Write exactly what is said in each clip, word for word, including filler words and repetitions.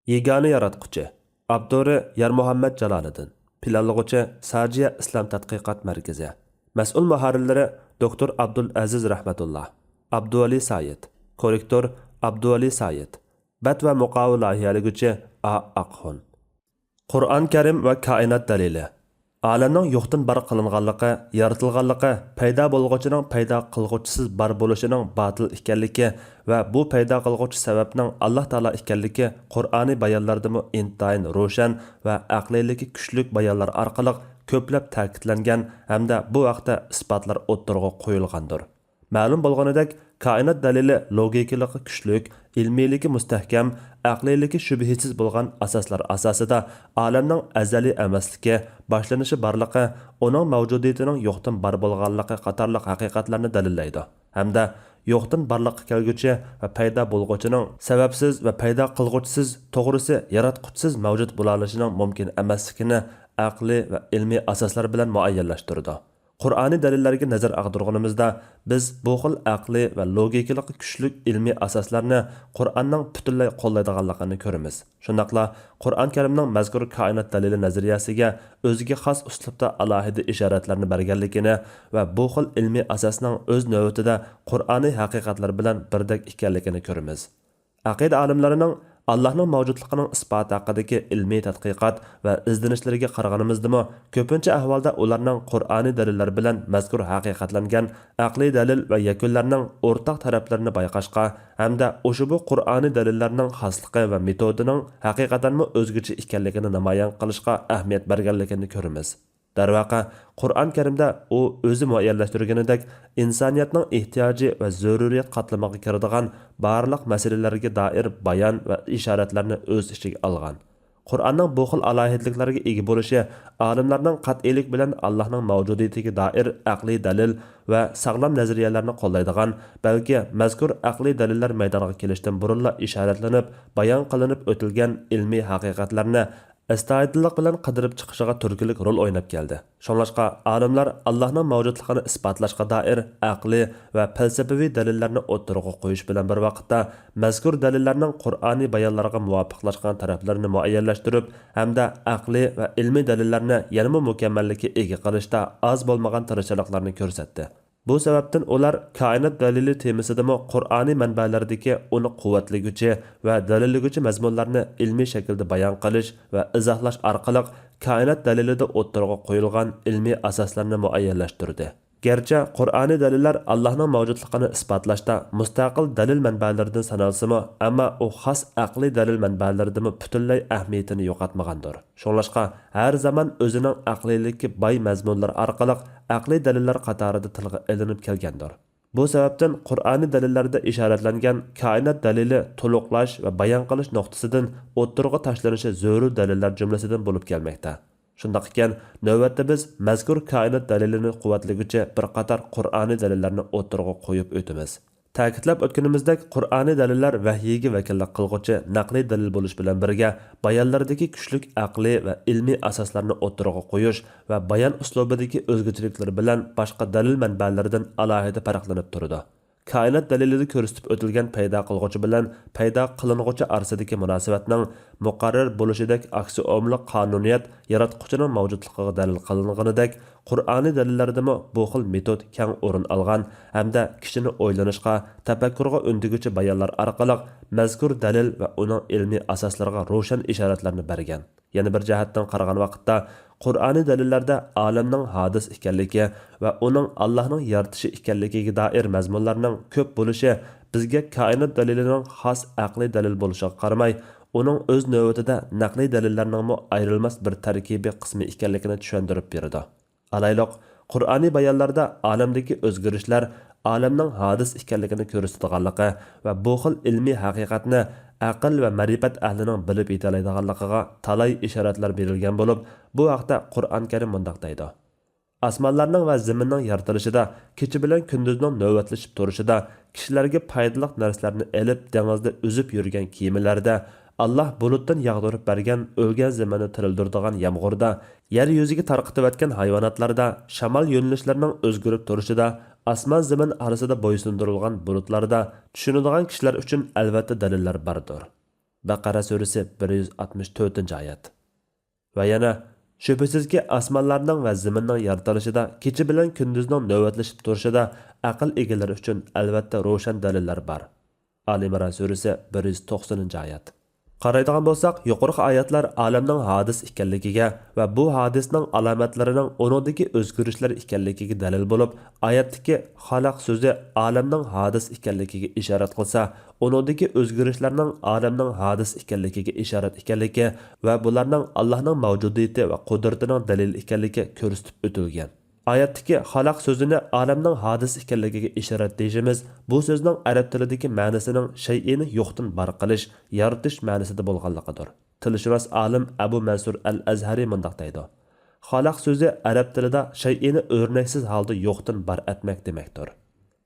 يېگانە ياراتقۇچى. ئاپتورى يارمۇھەممەت جالالىدىن. پىلانلىغۇچى ساجىيە ئىسلام تەتقىقات مەركىزى. مەسئۇل مۇھەررىرلىرى دوكتور ئابدۇلئەزىز رەھمەتۇللا، ئابدۇۋەلى سايىت. كوررېكتور ئابدۇۋەلى سايىت. بەت ۋە مۇقاۋا لايىھەلىگۈچى ئا ئاقخۇن. قۇرئان كەرىم ۋە كائىنات دەلىلى. ئالەمنىڭ يوقتىن بار قىلىنغانلىقى، يارىتىلغانلىقى، پەيدا بولغۇچىنىڭ پەيدا قىلغۇچىسىز بار بولۇشىنىڭ باتىل ئىكەنلىكى ۋە بۇ پەيدا قىلغۇچى سەۋەبنىڭ ئاللا تائالا ئىكەنلىكى قۇرئانىي بايانلاردىمۇ ئىنتايىن روشەن ۋە ئەقلىيلىكى كۈچلۈك بايانلار ئارقىلىق كۆپلەپ تەكىتلەنگەن ھەمدە بۇ ھەقتە ئىسپاتلار ئوتتۇرىغا قويۇلغاندۇر. مەلۇم بولغىنىدەك، كائىنات دەلىلى لوگىكىلىقى كۈچلۈك، ئىلمىيلىكى مۇستەھكەم، ئەقلىيلىكى شۈبھىسىز بولغان ئاساسلار ئاساسىدا ئالەمنىڭ ئەزەلىي ئەمەسلىكى، باشلىنىشى بارلىقى، ئۇنىڭ مەۋجۇدىيىتىنىڭ يوقتىن بار بولغانلىقى قاتارلىق ھەقىقەتلەرنى دەلىللەيدۇ ھەمدە يوقتىن بارلىققا كەلگۈچى ۋە پەيدا بولغۇچىنىڭ سەۋەبسىز ۋە پەيدا قىلغۇچىسىز، توغرىسى ياراتقۇچىسىز مەۋجۇت بولالىشىنىڭ مۇمكىن ئەمەسلىكىنى ئەقلىي ۋە ئىلمىي ئاساسلار بىلەن مۇئەييەنلەشتۈرىدۇ. قۇرئانىي دەلىللەرگە نەزەر ئاغدۇرغىنىمىزدا، بىز بۇ خىل ئەقلىي ۋە لوگىكىلىقى كۈچلۈك ئىلمىي ئاساسلارنى قۇرئاننىڭ پۈتۈنلەي قوللايدىغانلىقىنى كۆرىمىز. شۇنداقلا قۇرئان كەرىمنىڭ مەزكۇر كائىنات دەلىلى نەزەرىيەسىگە ئۆزىگە خاس ئۇسلۇبتا ئالاھىدە ئىشارەتلەرنى بەرگەنلىكىنى ۋە بۇ خىل ئىلمىي ئاساسنىڭ ئۆز نۆۋىتىدە قۇرئانىي ھەقىقەتلەر بىلەن بىردەك ئىكەنلىكىنى كۆرىمىز. ئەقىدە ئالىملىرىنىڭ ئاللاھنىڭ مەۋجۇتلۇقىنىڭ ئىسپاتى ھەققىدىكى ئىلمىي تەتقىقات ۋە ئىزدىنىشلىرىگە قارىغىنىمىزدىمۇ، كۆپىنچە ئەھۋالدا ئۇلارنىڭ قۇرئانىي دەلىللەر بىلەن مەزكۇر ھەقىقەتلەنگەن ئەقلىي دەلىل ۋە يەكۈنلەرنىڭ ئورتاق تەرەپلىرىنى بايقاشقا ھەمدە ئۇشبۇ قۇرئانىي دەلىللەرنىڭ خاسلىقى ۋە مېتودىنىڭ ھەقىقەتەنمۇ ئۆزگىچە ئىكەنلىكىنى نامايان قىلىشقا ئەھمىيەت بەرگەنلىكىنى كۆرىمىز. دەرۋەقە، قۇرئان كەرىمدە ئۇ ئۆزى مۇئەييەنلەشتۈرگىنىدەك، ئىنسانىيەتنىڭ ئېھتىياجى ۋە زۆرۈرىيەت قاتلىمىغا كىرىدىغان بارلىق مەسىلىلەرگە دائىر بايان ۋە ئىشارەتلەرنى ئۆز ئىچىگە ئالغان. قۇرئاننىڭ بۇ خىل ئالاھىدىلىكلەرگە ئىگە بولۇشى ئالىملارنىڭ قەتئىيلىك بىلەن ئاللاھنىڭ مەۋجۇدىيىتىگە دائىر ئەقلىي دەلىل ۋە ساغلام نەزەرىيەلەرنى قوللايدىغان، بەلكى مەزكۇر ئەقلىي دەلىللەر مەيدانغا كېلىشتىن بۇرۇنلا ئىشارەتلىنىپ، بايان قىلىنىپ ئۆتۈلگەن ئىلمىي ھەقىقەتلەرنى ئەستايىدىللىق بىلەن قىدىرىپ چىقىشىغا تۈرتكىلىك رول ئويناپ كەلدى. شۇڭلاشقا، ئالىملار ئاللاھنىڭ مەۋجۇتلۇقىنى ئىسپاتلاشقا دائىر ئەقلىي ۋە پەلسەپىۋى دەلىللەرنى ئوتتۇرىغا قويۇش بىلەن بىر ۋاقىتتا، مەزكۇر دەلىللەرنىڭ قۇرئانىي بايانلارغا مۇۋاپىقلاشقان تەرەپلىرىنى مۇئەييەنلەشتۈرۈپ ھەمدە ئەقلىي ۋە ئىلمىي دەلىللەرنى يەنىمۇ مۇكەممەللىككە ئىگە قىلىشتا ئاز بولمىغان تىرىشچانلىقلارنى كۆرسەتتى. بۇ سەۋەبتىن ئۇلار كائىنات دەلىلى تېمىسىدىمۇ قۇرئانىي مەنبەلەردىكى ئۇنى قۇۋۋەتلىگۈچى ۋە دەلىللىگۈچى مەزمۇنلارنى ئىلمىي شەكىلدە بايان قىلىش ۋە ئىزاھلاش ئارقىلىق كائىنات دەلىلىدە ئوتتۇرىغا قويۇلغان ئىلمىي ئاساسلارنى مۇئەييەنلەشتۈردى. گەرچە قۇرئانىي دەلىللەر ئاللاھنىڭ مەۋجۇتلۇقىنى ئىسپاتلاشتا مۇستەقىل دەلىل مەنبەلىرىدىن سانالسىمۇ، ئەمما ئۇ خاس ئەقلىي دەلىل مەنبەلىرىدىمۇ پۈتۈنلەي ئەھمىيىتىنى يوقاتمىغاندۇر. شۇڭلاشقا، ھەر زامان ئۆزىنىڭ ئەقلىيلىكى باي مەزمۇنلىرى ئارقىلىق ئەقلىي دەلىللەر قاتارىدا تىلغا ئېلىنىپ كەلگەندۇر. بۇ سەۋەبتىن قۇرئانىي دەلىللەردە ئىشارەتلەنگەن كائىنات دەلىلى تولۇقلاش ۋە بايان قىلىش نۇقتىسىدىن ئوتتۇرىغا تاشلىنىشى زۆرۈر دەلىللەر جۈملىسىدىن بولۇپ كەلمەكتە. شۇنداق ئىكەن، نۆۋەتتە بىز مەزكۇر كائىنات دەلىلىنى قۇۋۋەتلىگۈچى بىر قاتار قۇرئانىي دەلىللەرنى ئوتتۇرىغا قويۇپ ئۆتىمىز. تەكىتلەپ ئۆتكىنىمىزدەك، قۇرئانىي دەلىللەر ۋەھىيگە ۋەكىللىك قىلغۇچى نەقلىي دەلىل بولۇش بىلەن بىرگە، بايانلىرىدىكى كۈچلۈك ئەقلىي ۋە ئىلمىي ئاساسلارنى ئوتتۇرىغا قويۇش ۋە بايان ئۇسلۇبىدىكى ئۆزگىچىلىكلىرى بىلەن باشقا دەلىل مەنبەلىرىدىن ئالاھىدە پەرقلىنىپ تۇرىدۇ. كائىنات دەلىلىدە كۆرسىتىپ ئۆتۈلگەن پەيدا قىلغۇچى بىلەن پەيدا قىلىنغۇچى ئارىسىدىكى مۇناسىۋەتنىڭ مۇقەررەر بولۇشىدەك ئاكسىئومىلىق قانۇنىيەت ياراتقۇچىنىڭ مەۋجۇتلۇقىغا دەلىل قىلىنغىنىدەك، قۇرئانىي دەلىللەردىمۇ بۇ خىل مېتود كەڭ ئورۇن ئالغان ھەمدە كىشىنى ئويلىنىشقا، تەپەككۇرغا ئۈندىگۈچى بايانلار ئارقىلىق مەزكۇر دەلىل ۋە ئۇنىڭ ئىلمىي ئاساسلىرىغا روشەن ئىشارەتلەرنى بەرگەن. يەنە بىر جەھەتتىن قارىغان ۋاقىتتا، قۇرئانىي دەلىللەردە ئالەمنىڭ ھادىس ئىكەنلىكى ۋە ئۇنىڭ ئاللاھنىڭ يارىتىشى ئىكەنلىكىگە دائىر مەزمۇنلارنىڭ كۆپ بولۇشى بىزگە كائىنات دەلىلىنىڭ خاس ئەقلىي دەلىل بولۇشىغا قارىماي، ئۇنىڭ ئۆز نۆۋىتىدە نەقلىي دەلىللەرنىڭمۇ ئايرىلماس بىر تەركىبىي قىسمى ئىكەنلىكىنى چۈشەندۈرۈپ بېرىدۇ. ئالايلۇق، قۇرئانىي بايانلاردا ئالەمدىكى ئۆزگىرىشلەر ئالەمنىڭ ھادىس ئىكەنلىكىنى كۆرسىتىدىغانلىقى ۋە بۇ خىل ئىلمىي ھەقىقەتنى ئەقىل ۋە مەرىپەت ئەھلىنىڭ بىلىپ يېتەلەيدىغانلىقىغا تالاي ئىشارەتلەر بېرىلگەن بولۇپ، بۇ ھەقتە قۇرئان كەرىم مۇنداق دەيدۇ: ئاسمانلارنىڭ ۋە زېمىننىڭ يارىتىلىشىدا، كېچە بىلەن كۈندۈزنىڭ نۆۋەتلىشىپ تۇرۇشىدا، كىشىلەرگە پايدىلىق نەرسىلەرنى ئېلىپ دېڭىزدا ئۈزۈپ يۈرگەن كېمىلەردە، ئاللاھ بۇلۇتتىن ياغدۇرۇپ بەرگەن ئۆلگەن زېمىننى تىرىلدۈرىدىغان يامغۇردا، يەر يۈزىگە تارقىتىۋەتكەن ھايۋاناتلاردا، شامال يۆنىلىشلىرىنىڭ ئۆزگىرىپ تۇرۇشىدا، ئاسمان زېمىن ئارىسىدا بويسۇندۇرۇلغان بۇلۇتلاردا، چۈشىنىدىغان كىشىلەر ئۈچۈن ئەلۋەتتە دەلىللەر باردۇر. بەقەرە سۈرىسى بىر يۈز ئاتمىش تۆتىنچى ئايەت. ۋە يەنە، شۈبھىسىزكى، ئاسمانلارنىڭ ۋە زېمىننىڭ يارىتىلىشىدا، كېچە بىلەن كۈندۈزنىڭ نۆۋەتلىشىپ تۇرۇشىدا ئەقىل ئىگىلىرى ئۈچۈن ئەلۋەتتە روشەن دەلىللەر بار. ئالى ئىمران سۈرىسى بىر يۈز توقسىنىنچى ئايەت. قارايدىغان بولساق، يۇقىرىقى ئايەتلەر ئالەمنىڭ ھادىس ئىكەنلىكىگە ۋە بۇ ھادىسنىڭ ئالامەتلىرىنىڭ ئۇنىڭدىكى ئۆزگىرىشلەر ئىكەنلىكىگە دەلىل بولۇپ، ئايەتتىكى خالاق سۆزى ئالەمنىڭ ھادىس ئىكەنلىكىگە ئىشارەت قىلسا، ئۇنىڭدىكى ئۆزگىرىشلەرنىڭ ئالەمنىڭ ھادىس ئىكەنلىكىگە ئىشارەت ئىكەنلىكى ۋە بۇلارنىڭ ئاللاھنىڭ مەۋجۇدىيىتى ۋە قۇدرىتىنىڭ دەلىلى ئىكەنلىكى كۆرسىتىپ ئۆتۈلگەن. ئايەتتىكى خالاق سۆزىنى ئالەمنىڭ ھادىس ئىكەنلىكىگە ئىشارەت دېيىشىمىز بۇ سۆزنىڭ ئەرەب تىلىدىكى مەنىسىنىڭ شەيئىنى يوقتىن بار قىلىش، يارىتىش مەنىسىدە بولغانلىقىدۇر. تىلشۇناس ئالىم ئەبۇ مەنسۇر ئەل ئەزھەرى مۇنداق دەيدۇ: خالاق سۆزى ئەرەب تىلىدا شەيئىنى ئۆرنەكسىز ھالدا يوقتىن بار ئەتمەك دېمەكتۇر.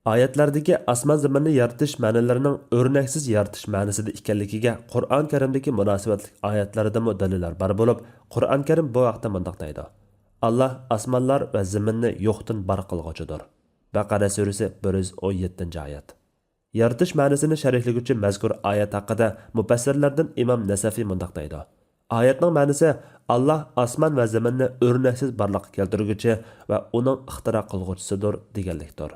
ئايەتلەردىكى ئاسمان زېمىننى يارىتىش مەنىلىرىنىڭ ئۆرنەكسىز يارىتىش مەنىسىدە ئىكەنلىكىگە قۇرئان كەرىمدىكى مۇناسىۋەتلىك ئايەتلەردىمۇ دەلىللەر بار بولۇپ، قۇرئان كەرىم بۇ ھەقتە مۇنداق دەيدۇ: ئاللاھ ئاسمانلار ۋە زېمىننى يوقتىن بار قىلغۇچىدۇر. بەقەرە سۈرىسى بىر يۈز ئون يەتتىنچى ئايەت. يارىتىش مەنىسىنى شەرھلىگۈچى مەزكۇر ئايەت ھەققىدە مۇپەسسىرلەردىن ئىمام نەسەفى مۇنداق دەيدۇ: ئايەتنىڭ مەنىسى، ئاللاھ ئاسمان ۋە زېمىننى ئۆرنەكسىز بارلىققا كەلتۈرگۈچى ۋە ئۇنىڭ ئىختىرا قىلغۇچىسىدۇر دېگەنلىكتۇر.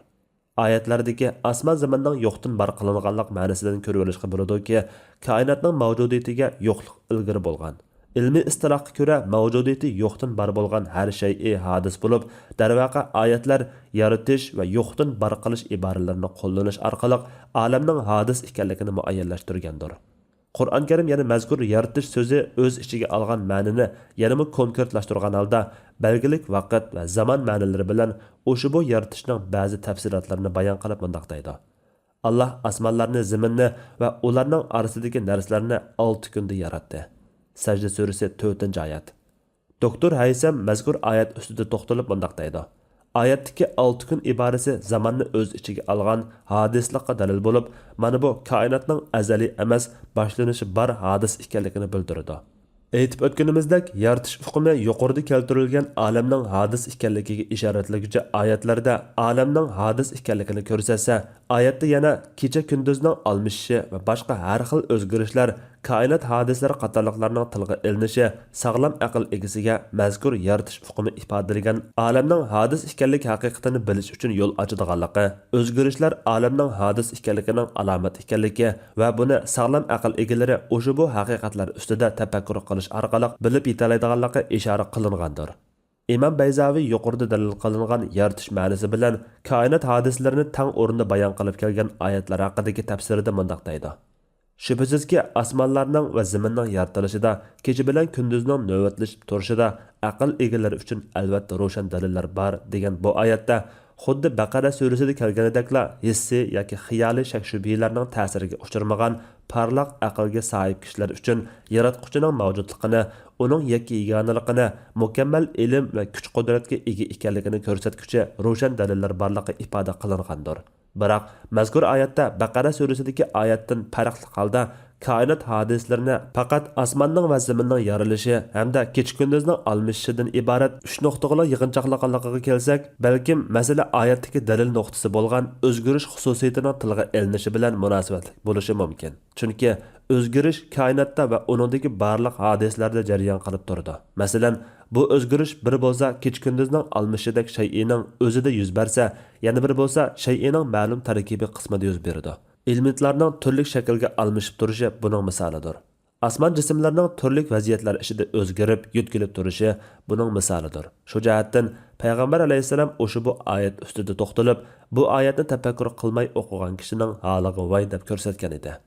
ئايەتلەردىكى ئاسمان زېمىننىڭ يوقتىن بار قىلىنغانلىق مەنىسىدىن كۆرۈۋېلىشقا بولىدۇكى، كائىناتنىڭ مەۋجۇدىيىتىگە يوقلۇق ئىلگىرى بولغان. ئىلمىي ئىستىلاھقا كۆرە، مەۋجۇدىيىتى يوقتىن بار بولغان ھەر شەيئى ھادىس بولۇپ، دەرۋەقە، ئايەتلەر يارىتىش ۋە يوقتىن بار قىلىش ئىبارىلىرىنى قوللىنىش ئارقىلىق ئالەمنىڭ ھادىس ئىكەنلىكىنى مۇئەييەنلەشتۈرگەندۇر. قۇرئان كەرىم يەنە مەزكۇر يارىتىش سۆزى ئۆز ئىچىگە ئالغان مەنىنى يەنىمۇ كونكرېتلاشتۇرغان ھالدا، بەلگىلىك ۋاقىت ۋە زامان مەنىلىرى بىلەن ئۇشبۇ يارىتىشنىڭ بەزى تەپسىلاتلىرىنى بايان قىلىپ مۇنداق دەيدۇ: ئاللاھ ئاسمانلارنى، زېمىننى ۋە ئۇلارنىڭ ئارىسىدىكى نەرسىلەرنى ئالتە كۈندە ياراتتى. سەجدە سۈرىسى، تۆتىنچى ئايەت. دوكتور ھەيسەم مەزكۇر ئايەت ئۈستىدە توختىلىپ مۇنداق دەيدۇ: ئايەتتىكى ئالتە كۈن ئىبارىسى زاماننى ئۆز ئىچىگە ئالغان ھادىسلىققا دەلىل بولۇپ، مانا بۇ كائىناتنىڭ ئەزەلىي ئەمەس، باشلىنىشى بار ھادىس ئىكەنلىكىنى بىلدۈرىدۇ. ئېيتىپ ئۆتكىنىمىزدەك، يارىتىش ئۇقۇمى يۇقىرىدا كەلتۈرۈلگەن ئالەمنىڭ ھادىس ئىكەنلىكىگە ئىشارەتلىگۈچى ئايەتلەردە ئالەمنىڭ ھادىس ئىكەنلىكىنى كۆرسەتسە، ئايەتتە يەنە كېچە-كۈندۈزنىڭ ئالمىشىشى ۋە باشقا ھەر خىل ئۆزگىرىشلەر كائىنات ھادىسىلىرى قاتارلىقلارنىڭ تىلغا ئېلىنىشى ساغلام ئەقىل ئىگىسىگە مەزكۇر يارىتىش ئۇقۇمى ئىپادىلىگەن ئالەمنىڭ ھادىس ئىكەنلىك ھەقىقىتىنى بىلىش ئۈچۈن يول ئاچىدىغانلىقى، ئۆزگىرىشلەر ئالەمنىڭ ھادىس ئىكەنلىكىنىڭ ئالامەت ئىكەنلىكى ۋە بۇنى ساغلام ئەقىل ئىگىلىرى ئۇشبۇ ھەقىقەتلەر ئۈستىدە تەپەككۇر قىلىش ئارقىلىق بىلىپ يېتەلەيدىغانلىقى ئىشارە قىلىنغاندۇر. ئىمام بەيزاۋى يۇقىرىدا دەلىل قىلىنغان يارىتىش مەنىسى بىلەن كائىنات ھادىسىلىرىنى تەڭ ئورۇندا بايان قىلىپ كەلگەن ئايەتلەر ھەققىدىكى تەپسىرىدە مۇنداق دەيدۇ: شۈبھىسىزكى، ئاسمانلارنىڭ ۋە زېمىننىڭ يارىتىلىشىدا، كېچە بىلەن كۈندۈزنىڭ نۆۋەتلىشىپ تۇرۇشىدا ئەقىل ئىگىلىرى ئۈچۈن ئەلۋەتتە روشەن دەلىللەر بار دېگەن بۇ ئايەتتە خۇددى بەقەرە سۈرىسىدە كەلگىنىدەكلا ھېسسىي ياكى خىيالىي شەك-شۈبھىلەرنىڭ تەسىرىگە ئۇچرىمىغان پارلاق ئەقىلگە ساھىب كىشىلەر ئۈچۈن ياراتقۇچىنىڭ مەۋجۇتلۇقىنى، ئۇنىڭ يەككە-يېگانىلىقىنى، مۇكەممەل ئىلىم ۋە كۈچ-قۇدرەتكە ئىگە ئىكەنلىكىنى كۆرسەتكۈچى روشەن دەلىللەر بارلىقى ئىپادە قىلىنغاندۇر. بىراق، مەزكۇر ئايەتتە بەقەرە سۈرىسىدىكى ئايەتتىن پەرقلىق ھالدا كائىنات ھادىسىلىرىنى پەقەت ئاسماننىڭ ۋە زېمىننىڭ يارىلىشى ھەمدە كېچە-كۈندۈزنىڭ ئالمىشىشىدىن ئىبارەت ئۈچ نۇقتىغىلا يىغىنچاقلىغانلىقىغا كەلسەك، بەلكىم مەسىلە ئايەتتىكى دەلىل نۇقتىسى بولغان ئۆزگىرىش خۇسۇسىيىتىنىڭ تىلغا ئېلىنىشى بىلەن مۇناسىۋەتلىك بولۇشى مۇمكىن. چۈنكى ئۆزگىرىش كائىناتتا ۋە ئۇنىڭدىكى بارلىق ھادىسىلەردە جەريان قىلىپ تۇرىدۇ. مەسىلەن، بۇ ئۆزگىرىش بىر بولسا كېچە-كۈندۈزنىڭ ئالمىشىشىدەك شەيئىنىڭ ئۆزىدە يۈز بەرسە، يەنە بىر بولسا شەيئىنىڭ مەلۇم تەركىبىي قىسمىدا يۈز بېرىدۇ. ئېلېمېنتلارنىڭ تۈرلۈك شەكىلگە ئالمىشىپ تۇرۇشى بۇنىڭ مىسالىدۇر. ئاسمان جىسىملىرىنىڭ تۈرلۈك ۋەزىيەتلەر ئىچىدە ئۆزگىرىپ، يۆتكىلىپ تۇرۇشى بۇنىڭ مىسالىدۇر. شۇ جەھەتتىن، پەيغەمبەر ئەلەيھىسسالام ئۇشبۇ ئايەت ئۈستىدە توختىلىپ، بۇ ئايەتنى تەپەككۇر قىلماي ئوقۇغان كىشىنىڭ ھالىغا ۋاي دەپ كۆرسەتكەن ئىدى.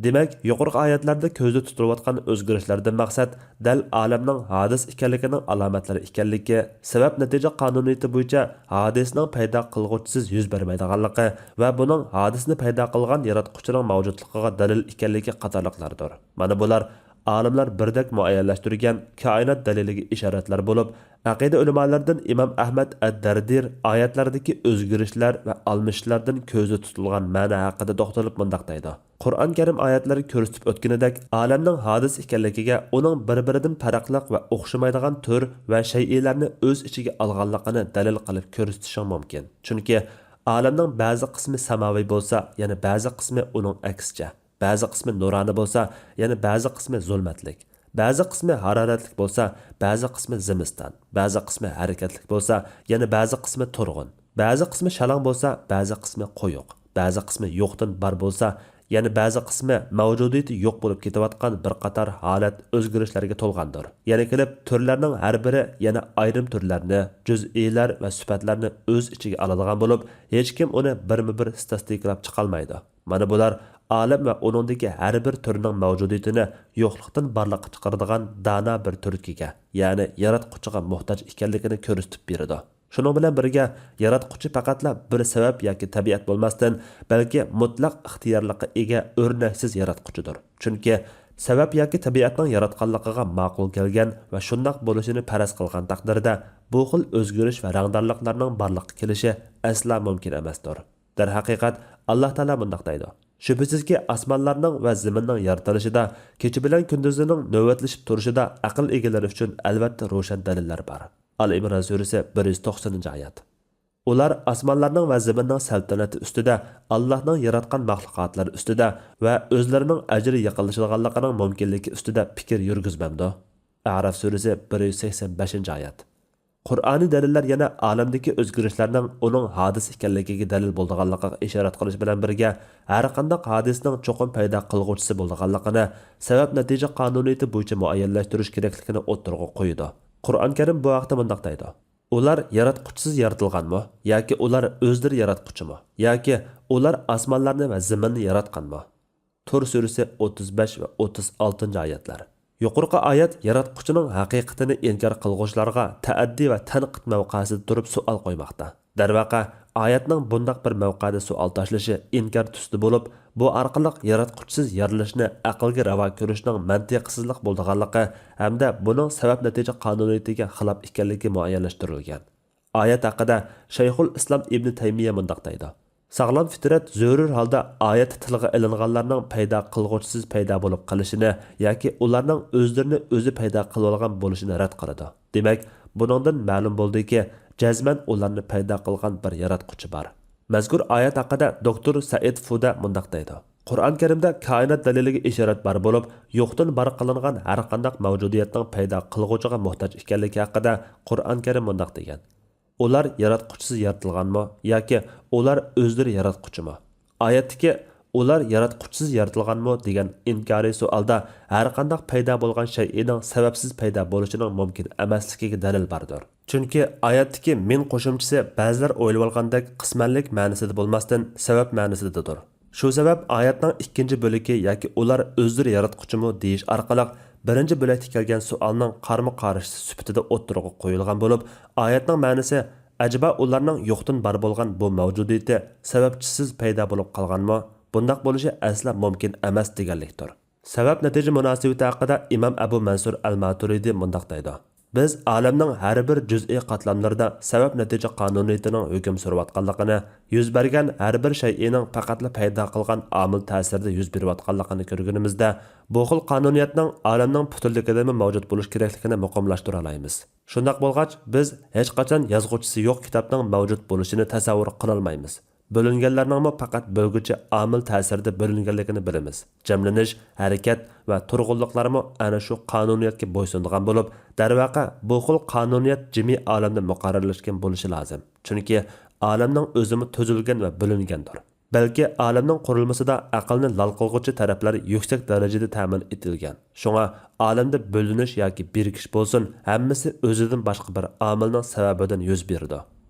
دېمەك، يۇقىرىقى ئايەتلەردە كۆزدە تۇتۇلۇۋاتقان ئۆزگىرىشلەردىن مەقسەت دەل ئالەمنىڭ ھادىس ئىكەنلىكىنىڭ ئالامەتلىرى ئىكەنلىكى، سەۋەب-نەتىجە قانۇنىيىتى بويىچە ھادىسىنىڭ پەيدا قىلغۇچىسىز يۈز بەرمەيدىغانلىقى ۋە بۇنىڭ ھادىسىنى پەيدا قىلغان ياراتقۇچىنىڭ مەۋجۇتلۇقىغا دەلىل ئىكەنلىكى قاتارلىقلاردۇر. مانا بۇلار ئالىملار بىردەك مۇئەييەنلەشتۈرگەن كائىنات دەلىلىگە ئىشارەتلەر بولۇپ، ئەقىدە ئۆلىمالىرىدىن ئىمام ئەھمەد ئەد-دەردىر ئايەتلەردىكى ئۆزگىرىشلەر ۋە ئالمىشىشلاردىن كۆزدە تۇتۇلغان مەنە ھەققىدە توختىلىپ مۇنداق دەيدۇ: قۇرئان كەرىم ئايەتلىرى كۆرسىتىپ ئۆتكىنىدەك، ئالەمنىڭ ھادىس ئىكەنلىكىگە ئۇنىڭ بىر-بىرىدىن پەرقلىق ۋە ئوخشىمايدىغان تۈر ۋە شەيئىلەرنى ئۆز ئىچىگە ئالغانلىقىنى دەلىل قىلىپ كۆرسىتىشىڭ مۇمكىن. چۈنكى ئالەمنىڭ بەزى قىسمى ساماۋىي بولسا، يەنە بەزى قىسمى ئۇنىڭ ئەكسىچە. بەزى قىسمى نۇرانە بولسا، يەنە بەزى قىسمى زۇلمەتلىك. بەزى قىسمى ھارارەتلىك بولسا، بەزى قىسمى زىمىستان. بەزى قىسمى ھەرىكەتلىك بولسا، يەنە بەزى قىسمى تۇرغۇن. بەزى قىسمى شالاڭ بولسا، بەزى قىسمى قويۇق. بەزى قىسمى يوقتىن بار بولسا، يەنە بەزى قىسمى مەۋجۇدىيىتى يوق بولۇپ كېتىۋاتقان بىر قاتار ھالەت ئۆزگىرىشلەرگە تولغاندۇر. يەنە كېلىپ تۈرلەرنىڭ ھەر بىرى يەنە ئايرىم تۈرلەرنى، جۈزئىيلەر ۋە سۈپەتلەرنى ئۆز ئىچىگە ئالىدىغان بولۇپ، ھېچكىم ئۇنى بىرمۇ بىر ستاتىستىكىلاپ چىقالمايدۇ. مانا بۇلار ئالەم ۋە ئۇنىڭدىكى ھەر بىر تۈرنىڭ مەۋجۇدىيىتىنى يوقلۇقتىن بارلىققا چىقىرىدىغان دانا بىر تۈرتكىگە، يەنى ياراتقۇچىغا موھتاج ئىكەنلىكىنى كۆرسىتىپ بېرىدۇ. شۇنىڭ بىلەن بىرگە، ياراتقۇچى پەقەتلا بىر سەۋەب ياكى تەبىئەت بولماستىن، بەلكى مۇتلەق ئىختىيارلىققا ئىگە ئۆرنەكسىز ياراتقۇچىدۇر. چۈنكى سەۋەب ياكى تەبىئەتنىڭ ياراتقانلىقىغا ماقۇل كەلگەن ۋە شۇنداق بولۇشىنى پەرەز قىلغان تەقدىردە، بۇ خىل ئۆزگىرىش ۋە رەڭدارلىقلارنىڭ بارلىققا كېلىشى ئەسلا مۇمكىن ئەمەستۇر. دەرھەقىقەت، ئاللا تائالا مۇنداق دەيدۇ: شۈبھىسىزكى، ئاسمانلارنىڭ ۋە زېمىننىڭ يارىتىلىشىدا، كېچە بىلەن كۈندۈزنىڭ نۆۋەتلىشىپ تۇرۇشىدا ئەقىل ئىگىلىرى ئۈچۈن ئەلۋەتتە روشەن دەلىللەر بار. ئال ئىمران سۈرىسى، بىر يۈز توقسىنىنچى ئايەت. ئۇلار ئاسمانلارنىڭ ۋە زېمىننىڭ سەلتەنىتى ئۈستىدە، ئاللاھنىڭ ياراتقان مەخلۇقاتلىرى ئۈستىدە ۋە ئۆزلىرىنىڭ ئەجرى يېقىنلىشىدىغانلىقىنىڭ مۇمكىنلىكى ئۈستىدە پىكىر يۈرگۈزمەمدۇ؟ ئەراف سۈرىسى، بىر يۈز سەكسەن بەشىنچى ئايەت. قۇرئانىي دەلىللەر يەنە ئالەمدىكى ئۆزگىرىشلەرنىڭ ئۇنىڭ ھادىس ئىكەنلىكىگە دەلىل بولىدىغانلىقىغا ئىشارەت قىلىش بىلەن بىرگە، ھەرقانداق ھادىسىنىڭ چوقۇم پەيدا قىلغۇچىسى بولىدىغانلىقىنى، سەۋەب نەتىجە قانۇنىيىتى بويىچە مۇئەييەنلەشتۈرۈش كېرەكلىكىنى ئوتتۇرىغا قويىدۇ. قۇرئان كەرىم بۇ ھەقتە مۇنداق دەيدۇ: ئۇلار ياراتقۇچىسىز يارىتىلغانمۇ ياكى ئۇلار ئۆزلىرى ياراتقۇچىمۇ؟ ياكى ئۇلار ئاسمانلارنى ۋە زېمىننى ياراتقانمۇ؟ تۇر سۈرىسى، ئوتتۇز بەش ۋە ئوتتۇز ئالتىنچى ئايەتلەر. يۇقىرىقى ئايەت ياراتقۇچىنىڭ ھەقىقىتىنى ئىنكار قىلغۇچىلارغا تەئەددى ۋە تەنقىد مەۋقەسىدە تۇرۇپ سوئال قويماقتا. دەرۋەقە، ئايەتنىڭ بۇنداق بىر مەۋقەدە سوئال تاشلىشى ئىنكار تۈسىدە بولۇپ، بۇ ئارقىلىق ياراتقۇچىسىز يارىلىشنى ئەقىلگە راۋا كۆرۈشنىڭ مەنتىقسىزلىق بولىدىغانلىقى ھەمدە بۇنىڭ سەۋەب نەتىجە قانۇنىيىتىگە خىلاپ ئىكەنلىكى مۇئەييەنلەشتۈرۈلگەن. ئايەت ھەققىدە شەيخۇل ئىسلام ئىبنى تەيمىيە مۇنداق دەيدۇ: ساغلام فىترەت زۆرۈر ھالدا ئايەتتە تىلغا ئېلىنغانلارنىڭ پەيدا قىلغۇچىسىز پەيدا بولۇپ قېلىشىنى ياكى ئۇلارنىڭ ئۆزلىرىنى ئۆزى پەيدا قىلىۋالغان بولۇشىنى رەت قىلىدۇ. دېمەك، بۇنىڭدىن مەلۇم بولدىكى، جەزمەن ئۇلارنى پەيدا قىلغان بىر ياراتقۇچى بار. مەزكۇر ئايەت ھەققىدە دوكتور سەئىد فۇدە مۇنداق دەيدۇ: قۇرئان كەرىمدە كائىنات دەلىلىگە ئىشارەت بار بولۇپ، يوقتىن بار قىلىنغان ھەرقانداق مەۋجۇدىيەتنىڭ پەيدا قىلغۇچىغا موھتاج ئىكەنلىكى ھەققىدە قۇرئان كەرىم مۇنداق دېگەن: ئۇلار ياراتقۇچىسىز يارىتىلغانمۇ ياكى ئۇلار ئۆزلىرى ياراتقۇچىمۇ؟ ئايەتتىكى «ئۇلار ياراتقۇچىسىز يارىتىلغانمۇ؟» دېگەن ئىنكارىي سوئالدا ھەرقانداق پەيدا بولغان شەيئىنىڭ سەۋەبسىز پەيدا بولۇشىنىڭ مۇمكىن ئەمەسلىكىگە دەلىل باردۇر. چۈنكى ئايەتتىكى «مىن» قوشۇمچىسى بەزىلەر ئويلىۋالغاندەك قىسمەنلىك مەنىسىدە بولماستىن، سەۋەب مەنىسىدىدۇر. شۇ سەۋەب ئايەتنىڭ ئىككىنچى بۆلىكى ياكى «ئۇلار ئۆزلىرى ياراتقۇچىمۇ؟» دېيىش ئارقىلىق بىرىنچى بۆلەكتە كەلگەن سوئالنىڭ قارىمۇ قارشىسى سۈپىتىدە ئوتتۇرىغا قويۇلغان بولۇپ، ئايەتنىڭ مەنىسى «ئەجەبا ئۇلارنىڭ يوقتىن بار بولغان بۇ مەۋجۇدىيىتى سەۋەبچىسىز پەيدا بولۇپ قالغانمۇ؟ بۇنداق بولۇشى ئەسلا مۇمكىن ئەمەس» دېگەنلىكتۇر. سەۋەب نەتىجە مۇناسىۋىتى ھەققىدە ئىمام ئەبۇ مەنسۇر ئەل ماتۇرىدى مۇنداق دەيدۇ: بىز ئالەمنىڭ ھەر بىر جۈزئىي قاتلاملىرىدا سەۋەب نەتىجە قانۇنىيىتىنىڭ ھۆكۈم سۈرۈۋاتقانلىقىنى، يۈز بەرگەن ھەر بىر شەيئىنىڭ پەقەتلا پەيدا قىلغان ئامىل تەسىرىدە يۈز بېرىۋاتقانلىقىنى كۆرگىنىمىزدە، بۇ خىل قانۇنىيەتنىڭ ئالەمنىڭ پۈتۈنلۈكىدىمۇ مەۋجۇت بولۇش كېرەكلىكىنى مۇقىملاشتۇرالايمىز. شۇنداق بولغاچ، بىز ھېچقاچان يازغۇچىسى يوق كىتابنىڭ مەۋجۇت بولۇشىنى تەسەۋۋۇر قىلالمايمىز. بۆلۈنگەنلەرنىڭمۇ پەقەت بۆلگۈچى ئامىل تەسىرىدە بۆلۈنگەنلىكىنى بىلىمىز. جەملىنىش، ھەرىكەت ۋە تۇرغۇنلۇقلارمۇ ئەنە شۇ قانۇنىيەتكە بويسۇنىدىغان بولۇپ، دەرۋەقە، بۇ خىل قانۇنىيەت جىمى ئالەمدە مۇقەررەرلەشكەن بولۇشى لازىم. چۈنكى ئالەمنىڭ ئۆزىمۇ تۈزۈلگەن ۋە بۆلۈنگەندۇر. بەلكى ئالەمنىڭ قۇرۇلمىسىدا ئەقىلنى لال قىلغۇچى تەرەپلەر يۈكسەك دەرىجىدە تەمىن ئېتىلگەن. شۇڭا ئالەمدە بۆلۈنۈش ياكى بىرىكىش بولسۇن، ھەممىسى ئۆزىدىن باشقا بىر ئامىلنىڭ سەۋەبىدىن يۈز بېرىدۇ.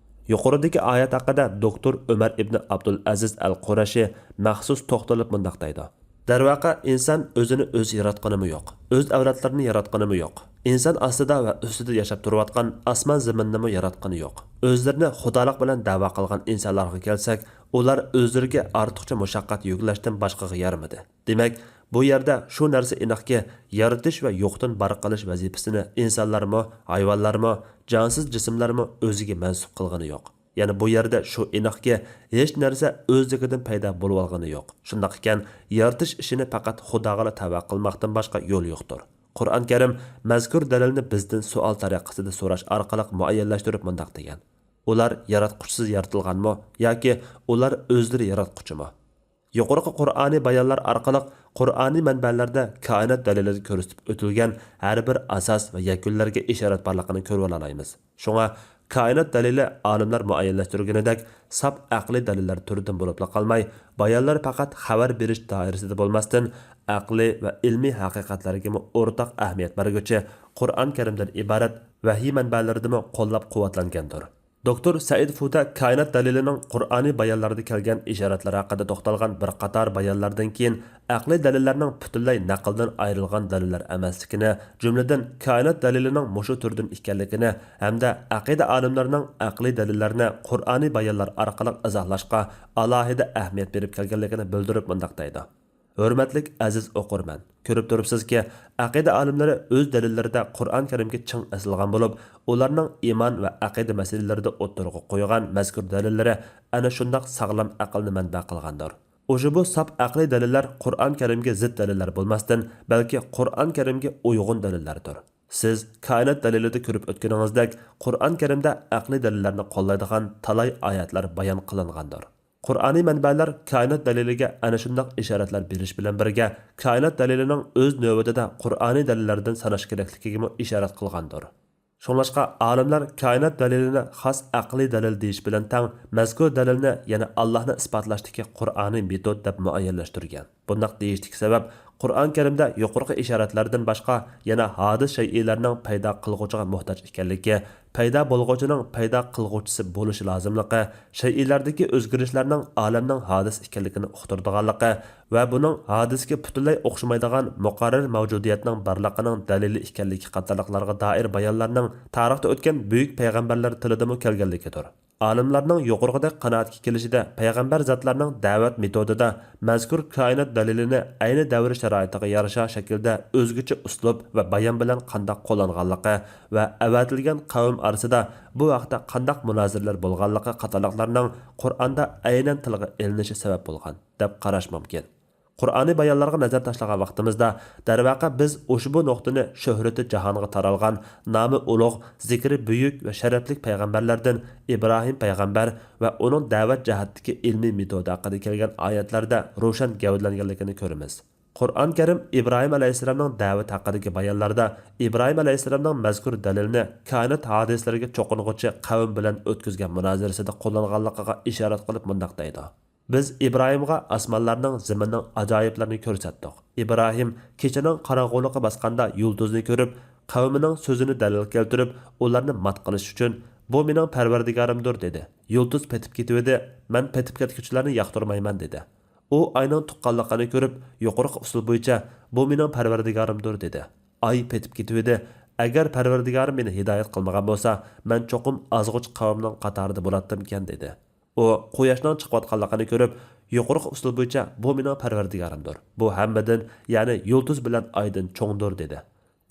يۇقىرىدىكى ئايەت ھەققىدە دوكتور ئۆمەر ئىبنى ئابدۇلئەزىز ئەل قۇرەشى مەخسۇس توختىلىپ مۇنداق دەيدۇ: دەرۋەقە، ئىنسان ئۆزىنى ئۆزى ياراتقىنىمۇ يوق، ئۆز ئەۋلادلىرىنى ياراتقىنىمۇ يوق. ئىنسان ئاستىدا ۋە ئۈستىدە ياشاپ تۇرۇۋاتقان ئاسمان زېمىننىمۇ ياراتقىنى يوق. ئۆزلىرىنى خۇدالىق بىلەن دەۋا قىلغان ئىنسانلارغا كەلسەك، ئۇلار ئۆزلىرىگە ئارتۇقچە مۇشەققەت يۈكلەشتىن باشقىغا يارىمىدى. دېمەك، بۇ يەردە شۇ نەرسە ئېنىقكى، يارىتىش ۋە يوقتىن بار قىلىش ۋەزىپىسىنى ئىنسانلارمۇ، ھايۋانلارمۇ، جانسىز جىسىملارمۇ ئۆزىگە مەنسۇپ قىلغىنى يوق. يەنە بۇ يەردە شۇ ئېنىقكى، ھېچ نەرسە ئۆزلۈكىدىن پەيدا بولۇۋالغىنى يوق. شۇنداق ئىكەن، يارىتىش ئىشىنى پەقەت خۇداغىلا تەۋە قىلماقتىن باشقا يول يوقتۇر. قۇرئان كەرىم مەزكۇر دەلىلنى بىزدىن سوئال تەرىقىسىدە سوراش ئارقىلىق مۇئەييەنلەشتۈرۈپ مۇنداق دېگەن: ئۇلار ياراتقۇچىسىز يارىتىلغانمۇ ياكى ئۇلار ئۆزلىرى ياراتقۇچىمۇ؟ يۇقىرىقى قۇرئانىي بايانلار ئارقىلىق قۇرئانىي مەنبەلەردە كائىنات دەلىلىدە كۆرسىتىپ ئۆتۈلگەن ھەر بىر ئاساس ۋە يەكۈنلەرگە ئىشارەت بارلىقىنى كۆرۈۋالالايمىز. شۇڭا كائىنات دەلىلى ئالىملار مۇئەييەنلەشتۈرگىنىدەك ساپ ئەقلىي دەلىللەر تۈرىدىن بولۇپلا قالماي، بايانلار پەقەت خەۋەر بېرىش دائىرىسىدە بولماستىن، ئەقلىي ۋە ئىلمىي ھەقىقەتلەرگىمۇ ئورتاق ئەھمىيەت بەرگۈچى قۇرئان كەرىمدىن ئىبارەت ۋەھىي مەنبەلىرىدىمۇ قوللاپ قۇۋۋەتلەنگەندۇر. دوكتور سەئىد فۇدە كائىنات دەلىلىنىڭ قۇرئانىي بايانلاردا كەلگەن ئىشارەتلەر ھەققىدە توختالغان بىر قاتار بايانلاردىن كېيىن، ئەقلىي دەلىللەرنىڭ پۈتۈنلەي نەقىلدىن ئايرىلغان دەلىللەر ئەمەسلىكىنى، جۈملىدىن كائىنات دەلىلىنىڭ مۇشۇ تۈردىن ئىكەنلىكىنى ھەمدە ئەقىدە ئالىملىرىنىڭ ئەقلىي دەلىللەرنى قۇرئانىي بايانلار ئارقىلىق ئىزاھلاشقا ئالاھىدە ئەھمىيەت بېرىپ كەلگەنلىكىنى بىلدۈرۈپ مۇنداق دەيدۇ: ھۆرمەتلىك ئەزىز ئوقۇرمەن، كۆرۈپ تۇرۇپسىزكى، ئەقىدە ئالىملىرى ئۆز دەلىللىرىدە قۇرئان كەرىمگە چىڭ ئېسىلغان بولۇپ، ئۇلارنىڭ ئىمان ۋە ئەقىدە مەسىلىلىرىدە ئوتتۇرىغا قويغان مەزكۇر دەلىللىرى ئەنە شۇنداق ساغلام ئەقىلنى مەنبە قىلغاندۇر. ئۇشبۇ ساپ ئەقلىي دەلىللەر قۇرئان كەرىمگە زىت دەلىللەر بولماستىن، بەلكى قۇرئان كەرىمگە ئۇيغۇن دەلىللەردۇر. سىز كائىنات دەلىلىدە كۆرۈپ ئۆتكىنىڭىزدەك، قۇرئان كەرىمدە ئەقلىي دەلىللەرنى قوللايدىغان تالاي ئايەتلەر بايان قىلىنغاندۇر. قۇرئانىي مەنبەلەر كائىنات دەلىلىگە ئەنە شۇنداق ئىشارەتلەر بېرىش بىلەن بىرگە، كائىنات دەلىلىنىڭ ئۆز نۆۋىتىدە قۇرئانىي دەلىللەردىن ساناش كېرەكلىكىگىمۇ ئىشارەت قىلغاندۇر. شۇڭلاشقا، ئالىملار كائىنات دەلىلىنى خاس ئەقلىي دەلىل دېيىش بىلەن تەڭ، مەزكۇر دەلىلنى يەنە ئاللاھنى ئىسپاتلاشتىكى قۇرئانىي مېتود دەپ مۇئەييەنلەشتۈرگەن. بۇنداق دېيىشتىكى سەۋەب، قۇرئان كەرىمدە يۇقىرىقى ئىشارەتلەردىن باشقا يەنە ھادىس شەيئىلەرنىڭ پەيدا قىلغۇچىغا موھتاج ئىكەنلىكى، پەيدا بولغۇچىنىڭ پەيدا قىلغۇچىسى بولۇشى لازىملىقى، شەيئىلەردىكى ئۆزگىرىشلەرنىڭ ئالەمنىڭ ھادىسە ئىكەنلىكىنى ئۇقتۇرىدىغانلىقى ۋە بۇنىڭ ھادىسىگە پۈتۈنلەي ئوخشىمايدىغان مۇقەررەر مەۋجۇدىيەتنىڭ بارلىقىنىڭ دەلىلى ئىكەنلىكى قاتارلىقلارغا دائىر بايانلارنىڭ تارىختا ئۆتكەن بۈيۈك پەيغەمبەرلەر تىلىدىمۇ كەلگەنلىكىدۇر. ئالىملارنىڭ يۇقىرىقىدەك قانائەتكە كېلىشىدە، پەيغەمبەر زاتلارنىڭ دەۋەت مېتودىدا مەزكۇر كائىنات دەلىلىنى ئەينى دەۋر شارائىتىغا يارىشا شەكىلدە ئۆزگىچە ئۇسلۇب ۋە بايان بىلەن قانداق قوللانغانلىقى ۋە ئەۋەتىلگەن قەۋم ئارىسىدا بۇ ھەقتە قانداق مۇنازىرىلەر بولغانلىقى قاتارلىقلارنىڭ قۇرئاندا ئەينەن تىلغا ئېلىنىشى سەۋەب بولغان، دەپ قاراش مۇمكىن. قۇرئانىي بايانلارغا نەزەر تاشلىغان ۋاقتىمىزدا، دەرۋەقە، بىز ئۇشبۇ نۇقتىنى شۆھرىتى جاھانغا تارالغان، نامى ئۇلۇغ، زىكرى بۈيۈك ۋە شەرەپلىك پەيغەمبەرلەردىن ئىبراھىم پەيغەمبەر ۋە ئۇنىڭ دەۋەت جەھەتتىكى ئىلمىي مېتودى ھەققىدە كەلگەن ئايەتلەردە روشەن گەۋدىلەنگەنلىكىنى كۆرىمىز. قۇرئان كەرىم ئىبراھىم ئەلەيھىسسالامنىڭ دەۋىتى ھەققىدىكى بايانلاردا ئىبراھىم ئەلەيھىسسالامنىڭ مەزكۇر دەلىلنى كائىنات ھادىسىلىرىگە چوقۇنغۇچى قەۋم بىلەن ئۆتكۈزگەن مۇنازىرىسىدە قوللانغانلىقىغا ئىشارەت قىلىپ مۇنداق دەيدۇ: بىز ئىبراھىمغا ئاسمانلارنىڭ، زېمىننىڭ ئاجايىپلىرىنى كۆرسەتتۇق. ئىبراھىم كېچىنىڭ قاراڭغۇلۇقى باسقاندا يۇلتۇزنى كۆرۈپ، قەۋمىنىڭ سۆزىنى دەلىل كەلتۈرۈپ، ئۇلارنى مات قىلىش ئۈچۈن، بۇ مېنىڭ پەرۋەردىگارىمدۇر، دېدى. يۇلتۇز پېتىپ كېتىۋىدى، مەن پېتىپ كەتكۈچىلەرنى ياقتۇرمايمەن، دېدى. ئۇ ئاينىڭ تۇغقانلىقىنى كۆرۈپ، يۇقىرىقى ئۇسۇل بويىچە، بۇ مېنىڭ پەرۋەردىگارىمدۇر، دېدى. ئاي پېتىپ كېتىۋىدى، ئەگەر پەرۋەردىگارىم مېنى ھىدايەت قىلمىغان بولسا، مەن چوقۇم ئازغۇچ قەۋمنىڭ قاتارىدا بولاتتىمكەن، دېدى. ئۇ قۇياشنىڭ چىقىۋاتقانلىقىنى كۆرۈپ، يۇقىرىقى ئۇسۇل بويىچە، بۇ مېنىڭ پەرۋەردىگارىمدۇر. بۇ ھەممىدىن، يەنى يۇلتۇز بىلەن ئايدىن چوڭدۇر، دېدى.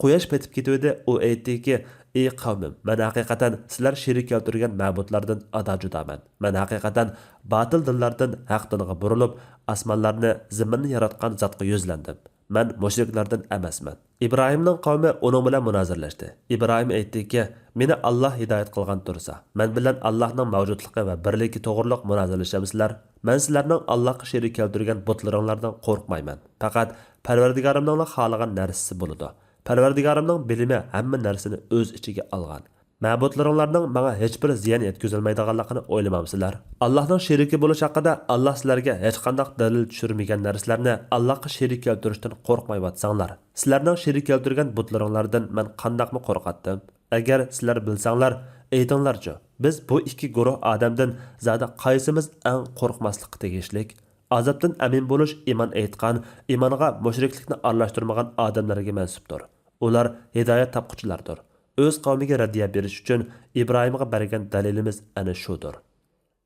قۇياش پېتىپ كېتىۋىدى، ئۇ ئېيتتىكى، ئى قەۋمىم، مەن ھەقىقەتەن سىلەر شېرىك كەلتۈرگەن مەبۇدلاردىن ئادا جۇدامەن. مەن ھەقىقەتەن باتىل دىنلاردىن ھەق دىنغا بۇرۇلۇپ، ئاسمانلارنى، زېمىننى ياراتقان زاتقا يۈزلەندىم. مەن مۇشرىكلاردىن ئەمەسمەن. ئىبراھىمنىڭ قەۋمى ئۇنىڭ بىلەن مۇنازىرىلەشتى. ئىبراھىم ئېيتتىكى، مېنى ئاللاھ ھىدايەت قىلغان تۇرسا، مەن بىلەن ئاللاھنىڭ مەۋجۇتلۇقى ۋە بىرلىكى توغرۇلۇق مۇنازىرىلىشەمسىلەر؟ مەن سىلەرنىڭ ئاللاھقا شېرىك كەلتۈرگەن بۇتلىرىڭلاردىن قورقمايمەن. پەقەت پەرۋەردىگارىمنىڭلا خالىغان نەرسىسى بولىدۇ. پەرۋەردىگارىمنىڭ بىلىمى ھەممە نەرسىنى ئۆز ئىچىگە ئالغان. مەبۇدلىرىڭلارنىڭ ماڭا ھېچبىر زىيان يەتكۈزەلمەيدىغانلىقىنى ئويلىمامسىلەر؟ ئاللاھنىڭ شېرىكى بولۇش ھەققىدە ئاللاھ سىلەرگە ھېچقانداق دەلىل چۈشۈرمىگەن نەرسىلەرنى ئاللاھقا شېرىك كەلتۈرۈشتىن قورقمايۋاتساڭلار، سىلەرنىڭ شېرىك كەلتۈرگەن بۇتلىرىڭلاردىن مەن قانداقمۇ قورقاتتىم؟ ئەگەر سىلەر بىلسەڭلار، ئېيتىڭلارچۇ، بىز بۇ ئىككى گۇرۇھ ئادەمدىن زادى قايسىمىز ئەڭ قورقماسلىققا تېگىشلىك؟ ئازابتىن ئەمىن بولۇش ئىمان ئېيتقان، ئىمانغا مۇشرىكلىكنى ئارىلاشتۇرمىغان ئادەملەرگە مەنسۇپتۇر. ئۇلار ھىدايەت تاپقۇچىلاردۇر. ئۆز قەۋمىگە رەددىيە بېرىش ئۈچۈن ئىبراھىمغا بەرگەن دەلىلىمىز ئەنە شۇدۇر.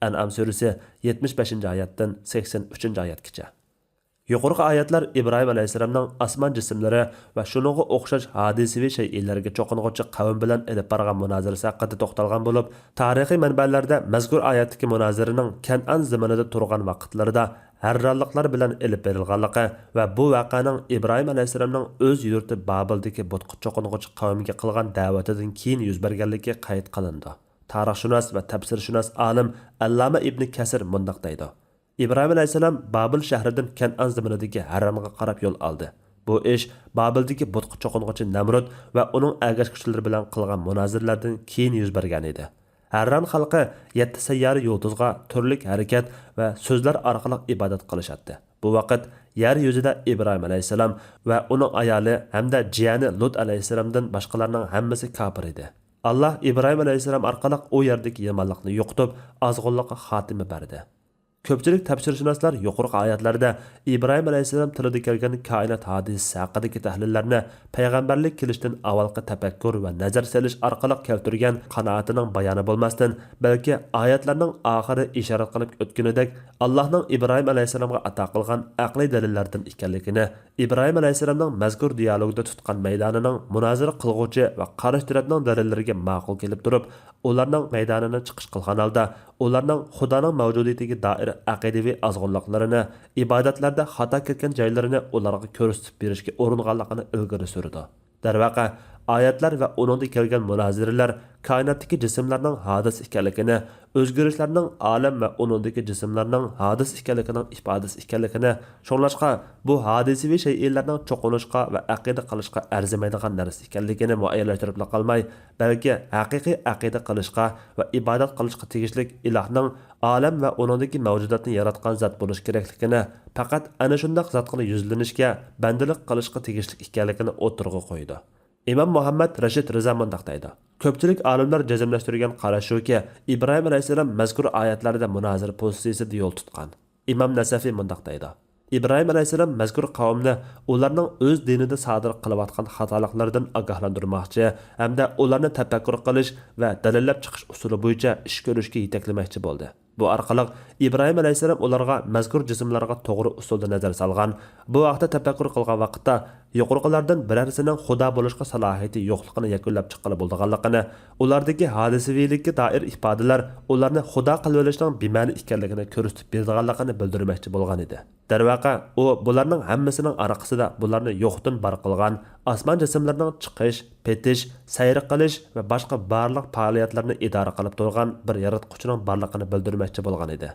ئەنئام سۈرىسى يەتمىش بەشىنچى ئايەتتىن سەكسەن ئۈچىنچى ئايەتكىچە. يۇقىرىقى ئايەتلەر ئىبراھىم ئەلەيھىسسالامنىڭ ئاسمان جىسىملىرى ۋە شۇنىڭغا ئوخشاش ھادىسىۋى شەيئىلەرگە چوقۇنغۇچى قەۋم بىلەن ئېلىپ بارغان مۇنازىرىسى ھەققىدە توختالغان بولۇپ، تارىخىي مەنبەلەردە مەزكۇر ئايەتتىكى مۇنازىرىنىڭ كەنئان زېمىنىدا تۇرغان ۋاقىتلىرىدا ھەررانلىقلار بىلەن ئېلىپ بېرىلغانلىقى ۋە بۇ ۋەقەنىڭ ئىبراھىم ئەلەيھىسسالامنىڭ ئۆز يۇرتى بابىلدىكى بۇتقا چوقۇنغۇچى قەۋمگە قىلغان دەۋىتىدىن كېيىن يۈز بەرگەنلىكى قەيت قىلىنىدۇ. تارىخشۇناس ۋە تەپسىرشۇناس ئالىم ئەللامە ئىبنى كەسىر مۇنداق دەيدۇ: ئىبراھىم ئەلەيھىسسالام بابىل شەھىرىدىن كەنئان زېمىنىدىكى ھەررانغا قاراپ يول ئالدى. بۇ ئىش بابىلدىكى بۇتقا چوقۇنغۇچى نەمرۇت ۋە ئۇنىڭ ئەگەشكۈچىلىرى بىلەن قىلغان مۇنازىرىلەردىن كېيىن يۈز بەرگەن ئىدى. ھەرران خەلقى يەتتە سەييارە يۇلتۇزغا تۈرلۈك ھەرىكەت ۋە سۆزلەر ئارقىلىق ئىبادەت قىلىشاتتى. بۇ ۋاقىت يەر يۈزىدە ئىبراھىم ئەلەيھىسسالام ۋە ئۇنىڭ ئايالى ھەمدە جىيەنى لۇت ئەلەيھىسسالامدىن باشقىلارنىڭ ھەممىسى كاپىر ئىدى. ئاللا ئىبراھىم ئەلەيھىسسالام ئارقىلىق ئۇ يەردىكى يامانلىقنى يوقىتىپ، ئازغۇنلۇققا خاتىمە بەردى. كۆپچىلىك تەپسىرشۇناسلار يۇقىرىقى ئايەتلەردە ئىبراھىم ئەلەيھىسسالام تىلىدا كەلگەن كائىنات ھادىسىسى ھەققىدىكى تەھلىللەرنى پەيغەمبەرلىك كېلىشتىن ئاۋۋالقى تەپەككۇر ۋە نەزەر سېلىش ئارقىلىق كەلتۈرگەن قانائىتىنىڭ بايانى بولماستىن، بەلكى ئايەتلەرنىڭ ئاخىرى ئىشارەت قىلىپ ئۆتكىنىدەك، ئاللانىڭ ئىبراھىم ئەلەيھىسسالامغا ئاتا قىلغان ئەقلىي دەلىللەردىن ئىكەنلىكىنى، ئىبراھىم ئەلەيھىسسالامنىڭ مەزكۇر دىيالوگدا تۇتقان مەيدانىنىڭ مۇنازىرە قىلغۇچى ۋە قارشى تەرەپنىڭ دەلىللىرىگە ماقۇل كېلىپ تۇرۇپ، ئۇلارنىڭ مەيدانىنى چىقىش قىلغان ھالدا، ئۇلارنىڭ خۇدانىڭ مەۋجۇدىيىتىگە دائىر ئەقىدىۋى ئازغۇنلۇقلىرىنى، ئىبادەتلەردە خاتا كەتكەن جايلىرىنى ئۇلارغا كۆرسىتىپ بېرىشكە ئۇرۇنغانلىقىنى ئىلگىرى سۈرىدۇ. دەرۋەقە، ئايەتلەر ۋە ئۇنىڭدا كەلگەن مۇنازىرىلەر كائىناتتىكى جىسىملارنىڭ ھادىسە ئىكەنلىكىنى، ئۆزگىرىشلەرنىڭ ئالەم ۋە ئۇنىڭدىكى جىسىملارنىڭ ھادىسە ئىكەنلىكىنىڭ ئىپادىسى ئىكەنلىكىنى، شۇڭلاشقا بۇ ھادىسىۋى شەيئىلەرنىڭ چوقۇنۇشقا ۋە ئەقىدە قىلىشقا ئەرزىمەيدىغان نەرسە ئىكەنلىكىنى مۇئەييەنلەشتۈرۈپلا قالماي، بەلكى ھەقىقىي ئەقىدە قىلىشقا ۋە ئىبادەت قىلىشقا تېگىشلىك ئىلاھنىڭ ئالەم ۋە ئۇنىڭدىكى مەۋجۇداتنى ياراتقان زات بولۇش كېرەكلىكىنى، پەقەت ئەنە شۇنداق زاتقىلا يۈزلىنىشكە، بەندىلىك قىلىشقا تېگىشلىك ئىكەنلىكىنى ئوتتۇرىغا قويىدۇ. ئىمام مۇھەممەد رەشىد رىزا مۇنداق دەيدۇ: كۆپچىلىك ئالىملار جەزملەشتۈرگەن قاراش شۇكى، ئىبراھىم ئەلەيھىسسالام مەزكۇر ئايەتلەردە مۇنازىرە پوزىتسىيىسىدە يول تۇتقان. ئىمام نەسەفى مۇنداق دەيدۇ: ئىبراھىم ئەلەيھىسسالام مەزكۇر قەۋمنى ئۇلارنىڭ ئۆز دىنىدا سادىر قىلىۋاتقان خاتالىقلىرىدىن ئاگاھلاندۇرماقچى ھەمدە ئۇلارنى تەپەككۇر قىلىش ۋە دەلىللەپ چىقىش ئۇسۇلى بويىچە ئىش كۆرۈشكە يېتەكلىمەكچى بولدى. بۇ ئارقىلىق ئىبراھىم ئەلەيھىسسالام ئۇلارغا مەزكۇر جىسىملارغا توغرا ئۇسۇلدا نەزەر سالغان، بۇ ھەقتە تەپەككۇر قىلغان ۋاقىتتا، يۇقىرىقىلاردىن بىرەرسىنىڭ خۇدا بولۇشقا سالاھىيىتى يوقلۇقىنى يەكۈنلەپ چىققىلى بولىدىغانلىقىنى، ئۇلاردىكى ھادىسىۋىلىككە دائىر ئىپادىلەر ئۇلارنى خۇدا قىلىۋېلىشنىڭ بىمەنە ئىكەنلىكىنى كۆرسىتىپ بېرىدىغانلىقىنى بىلدۈرمەكچى بولغان ئىدى. دەرۋەقە، ئۇ بۇلارنىڭ ھەممىسىنىڭ ئارقىسىدا بۇلارنى يوقتىن بار قىلغان، ئاسمان جىسىملىرىنىڭ چىقىش، پېتىش، سەير قىلىش ۋە باشقا بارلىق پائالىيەتلەرنى ئىدارە قىلىپ تۇرغان بىر ياراتقۇچىنىڭ بارلىقىنى بىلدۈرمەكچى بولغان ئىدى.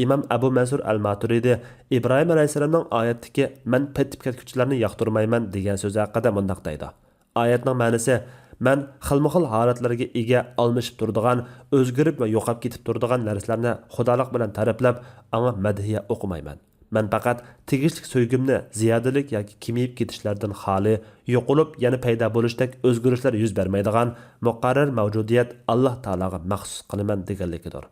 ئىمام ئەبۇ مەنسۇر ئەل ماتۇرىدى ئىبراھىم ئەلەيھىسسالامنىڭ ئايەتتىكى «مەن پېتىپ كەتكۈچىلەرنى ياقتۇرمايمەن» دېگەن سۆزى ھەققىدە مۇنداق دەيدۇ: ئايەتنىڭ مەنىسى، مەن خىلمۇخىل ھالەتلەرگە ئىگە، ئالمىشىپ تۇرىدىغان، ئۆزگىرىپ ۋە يوقاپ كېتىپ تۇرىدىغان نەرسىلەرنى خۇدالىق بىلەن تەرىپلەپ، ئاڭا مەدھىيە ئوقۇمايمەن. مەن پەقەت تېگىشلىك سۆيگۈمنى زىيادىلىك ياكى كېمىيىپ كېتىشلەردىن خالىي، يوقىلىپ يەنە پەيدا بولۇشتەك ئۆزگىرىشلەر يۈز بەرمەيدىغان مۇقەررەر مەۋجۇدىيەت ئاللا تائالاغا مەخسۇس قىلىمەن دېگەنلىكىدۇر.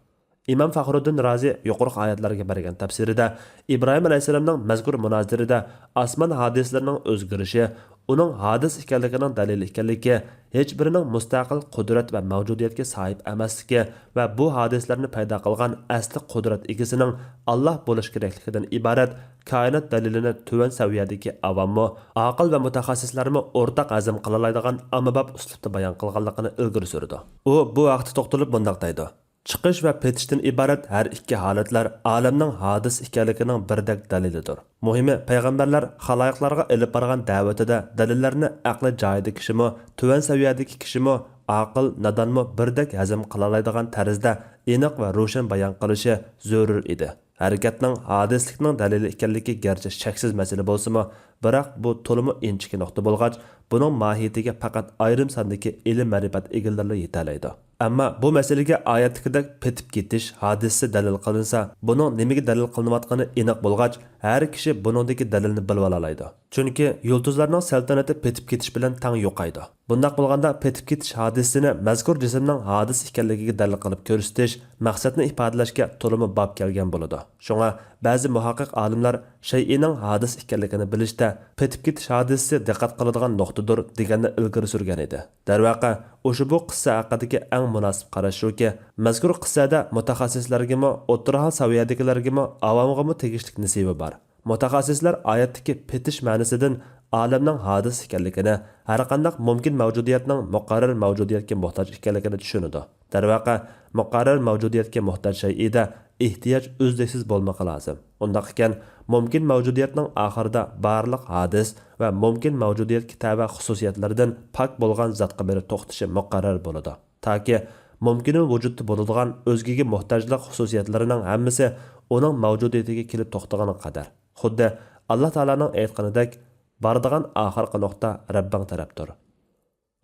ئىمام فەخرۇددىن رازى يۇقىرىقى ئايەتلەرگە بەرگەن تەپسىرىدە ئىبراھىم ئەلەيھىسسالامنىڭ مەزكۇر مۇنازىرىدە ئاسمان ھادىسىلىرىنىڭ ئۆزگىرىشى، ئۇنىڭ ھادىس ئىكەنلىكىنىڭ دەلىلى ئىكەنلىكى، ھېچبىرىنىڭ مۇستەقىل قۇدرەت ۋە مەۋجۇدىيەتكە ساھىب ئەمەسلىكى ۋە بۇ ھادىسىلەرنى پەيدا قىلغان ئەسلى قۇدرەت ئىگىسىنىڭ ئاللا بولۇش كېرەكلىكىدىن ئىبارەت كائىنات دەلىلىنى تۆۋەن سەۋىيەدىكى ئاۋاممۇ، ئاقىل ۋە مۇتەخەسسىسلەرمۇ ئورتاق ھەزىم قىلالايدىغان ئاممىباب ئۇسلۇبتا بايان قىلغانلىقىنى ئىلگىرى سۈرىدۇ. ئۇ بۇ ھەقتە توختىلىپ مۇنداق دەيدۇ: چىقىش ۋە پېتىشتىن ئىبارەت ھەر ئىككى ھالەتلەر ئالەمنىڭ ھادىس ئىكەنلىكىنىڭ بىردەك دەلىلىدۇر. مۇھىمى، پەيغەمبەرلەر خالايىقلارغا ئېلىپ بارغان دەۋىتىدە دەلىللەرنى ئەقلى جايىدا كىشىمۇ، تۆۋەن سەۋىيەدىكى كىشىمۇ، ئاقىل، نادانمۇ بىردەك ھەزىم قىلالايدىغان تەرزدە ئېنىق ۋە روشەن بايان قىلىشى زۆرۈر ئىدى. ھەرىكەتنىڭ ھادىسىلىكنىڭ دەلىلى ئىكەنلىكى گەرچە شەكسىز مەسىلە بولسىمۇ، بىراق بۇ تولىمۇ ئىنچىكە نۇقتا بولغاچ، بۇنىڭ ماھىيىتىگە پەقەت ئايرىم ساندىكى ئىلىم-مەرىپەت ئىگىلىرىلا يېتەلەيدۇ. ئەمما بۇ مەسىلىگە ئايەتتىكىدەك پېتىپ كېتىش ھادىسىسى دەلىل قىلىنسا، بۇنىڭ نېمىگە دەلىل قىلىنىۋاتقىنى ئېنىق بولغاچ، ھەر كىشى بۇنىڭدىكى دەلىلنى بىلىۋالالايدۇ. چۈنكى يۇلتۇزلارنىڭ سەلتەنىتى پېتىپ كېتىش بىلەن تەڭ يوقايدۇ. بۇنداق بولغاندا، پېتىپ كېتىش ھادىسىسىنى مەزكۇر جىسىمنىڭ ھادىس ئىكەنلىكىگە دەلىل قىلىپ كۆرسىتىش مەقسەتنى ئىپادىلەشكە تولىمۇ باب كەلگەن بولىدۇ. شۇڭا، بەزى مۇھەققىق ئالىملار شەيئىنىڭ ھادىس ئىكەنلىكىنى بىلىشتە، پېتىپ كېتىش ھادىسىسى دىققەت قىلىدىغان نۇقتىدۇر، دېگەننى ئىلگىرى سۈرگەن ئىدى. دەرۋەقە، ئۇشبۇ قىسسە ھەققىدىكى ئەڭ مۇناسىپ قاراش شۇكى، مەزكۇر قىسسەدە مۇتەخەسسىسلەرگىمۇ، ئوتتۇرا ھال سەۋىيەدىكىلەرگىمۇ، ئاۋامغىمۇ تېگىشلىك نېسىۋى بار. مۇتەخەسسىسلەر ئايەتتىكى پېتىش مەنىسىدىن ئالەمنىڭ ھادىس ئىكەنلىكىنى، ھەرقانداق مۇمكىن مەۋجۇدىيەتنىڭ مۇقەررەر مەۋجۇدىيەتكە موھتاج ئىكەنلىكىنى چۈشىنىدۇ. دەرۋەقە، مۇقەررەر مەۋجۇدىيەتكە موھتاج شەيئىدە ئېھتىياج ئۈزلۈكسىز بولمىقى لازىم. ئۇنداق ئىكەن، مۇمكىن مەۋجۇدىيەتنىڭ ئاخىرىدا بارلىق ھادىس ۋە مۇمكىن مەۋجۇدىيەتكە تەۋە خۇسۇسىيەتلىرىدىن پاك بولغان زاتقا بېرىپ توختىشى مۇقەررەر بولىدۇ. تاكى مۇمكىنمۇ ۋۇجۇدتا بولىدىغان ئۆزگىگە موھتاجلىق خۇسۇسىيەتلىرىنىڭ ھەممىسى ئۇنىڭ مەۋجۇدىيىتىگە كېلىپ توختىغىنىغا قەدەر. خۇددى ئاللا تائالانىڭ ئېيتقىنىدەك، بارىدىغان ئاخىرقى نۇقتا رەببىڭ تەرەپتۇر.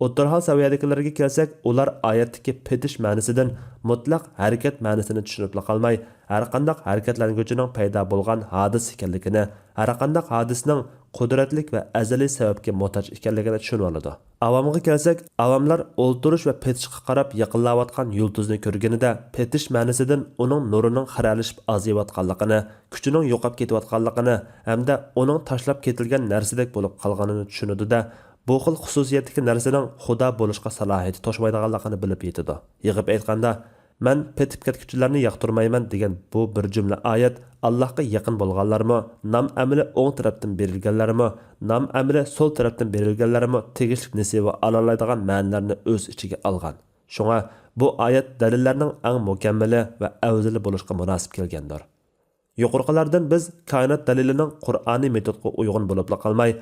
ئوتتۇرا ھال سەۋىيەدىكىلەرگە كەلسەك، ئۇلار ئايەتتىكى پېتىش مەنىسىدىن مۇتلەق ھەرىكەت مەنىسىنى چۈشىنىپلا قالماي، ھەرقانداق ھەرىكەتلەنگۈچىنىڭ پەيدا بولغان ھادىسە ئىكەنلىكىنى، ھەرقانداق ھادىسىنىڭ قۇدرەتلىك ۋە ئەزەلىي سەۋەبكە موھتاج ئىكەنلىكىنى چۈشىنىۋالىدۇ. ئاۋامغا كەلسەك، ئاۋاملار ئولتۇرۇش ۋە پېتىشقا قاراپ يېقىنلاۋاتقان يۇلتۇزنى كۆرگىنىدە، پېتىش مەنىسىدىن ئۇنىڭ نۇرىنىڭ خىرەلىشىپ ئازىيىۋاتقانلىقىنى، كۈچىنىڭ يوقاپ كېتىۋاتقانلىقىنى ھەمدە ئۇنىڭ تاشلاپ كېتىلگەن نەرسىدەك بولۇپ قالغىنىنى چۈشىنىدۇ-دە، بۇ خىل خۇسۇسىيەتتىكى نەرسىنىڭ خۇدا بولۇشقا سالاھىيىتى توشمايدىغانلىقىنى بىلىپ يېتىدۇ. يىغىپ ئېيتقاندا، «مەن پېتىپ كەتكۈچىلەرنى ياقتۇرمايمەن» دېگەن بۇ بىر جۈملە ئايەت ئاللاھقا يېقىن بولغانلارمۇ، نام ئەمىلى ئوڭ تەرەپتىن بېرىلگەنلەرمۇ، نام ئەمىلى سول تەرەپتىن بېرىلگەنلەرمۇ تېگىشلىك نېسىۋە ئالالايدىغان مەنىلەرنى ئۆز ئىچىگە ئالغان. شۇڭا بۇ ئايەت دەلىللەرنىڭ ئەڭ مۇكەممىلى ۋە ئەۋزىلى بولۇشقا مۇناسىپ كەلگەندۇر. يۇقىرىقىلاردىن بىز كائىنات دەلىلىنىڭ قۇرئانىي مېتودقا ئۇيغۇن بولۇپلا قالماي،